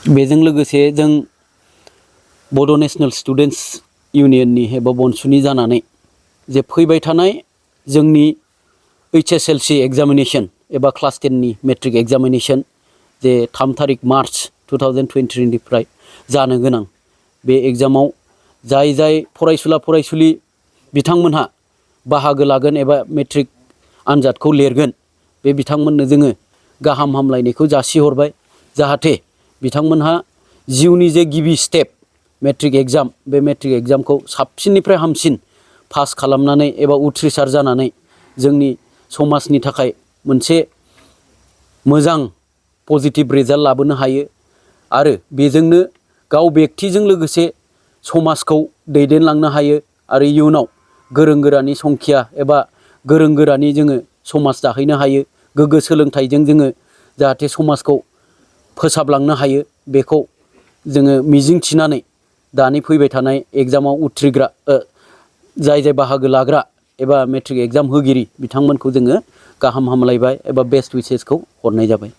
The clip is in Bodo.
बेजों लोगोसे जों बड' नेशनेल स्टुडेन्टस इउनियननि एबा बनसुनि जानानै जे फैबाय थानाय जोंनि HSLC एग्जामिनेशन एबा क्लास 10 नि मेट्रिक एग्जामिनेशन जे 3 तारिख मार्च 2023 निफ्राय जानो गोनां बे एग्जामाव जाय जाय फरायसुला फरायसुलि बिथांमोनहा बाहागो लागोन एबा मेट्रिक आनजादखौ लिरगोन बे बिथांमोननो जोङो गाहाम हामलायनायखौ जासिहरबाय जाहाथे बिथांमोनहा जिउनि जे गिबि स्टेप मेट्रिक एग्जाम बे मेट्रिक एग्जामखौ साबसिननिफ्राय हामसिन पास खालामनानै एबा उथ्रिसार जानानै जोंनि समाजनि थाखाय मोनसे मोजां पजिटिभ रिजाल्ट लाबोनो हायो आरो बेजोंनो गाव व्यक्तिजों लोगोसे समाजखौ दैदेनलांनो हायो आरो इयुनाव गोरों गोरानि संख्या एबा गोरों गोरानि जोङो समाज दाहैनो हायो गोग्गो सोलोंथाइजों जोङो जाहाथे समाजखौ फोसाबलांनो हायो बेखौ जोङो मिजिं थिनानै दानि फैबाय थानाय एग्जामाव उथ्रिग्रा जाय जाय बाहागो लाग्रा एबा मेट्रिक एग्जाम होगिरि बिथांमोनखौ जोङो गाहाम हामलायबाय एबा बेस्ट उइसेसखौ हरनाय जाबाय।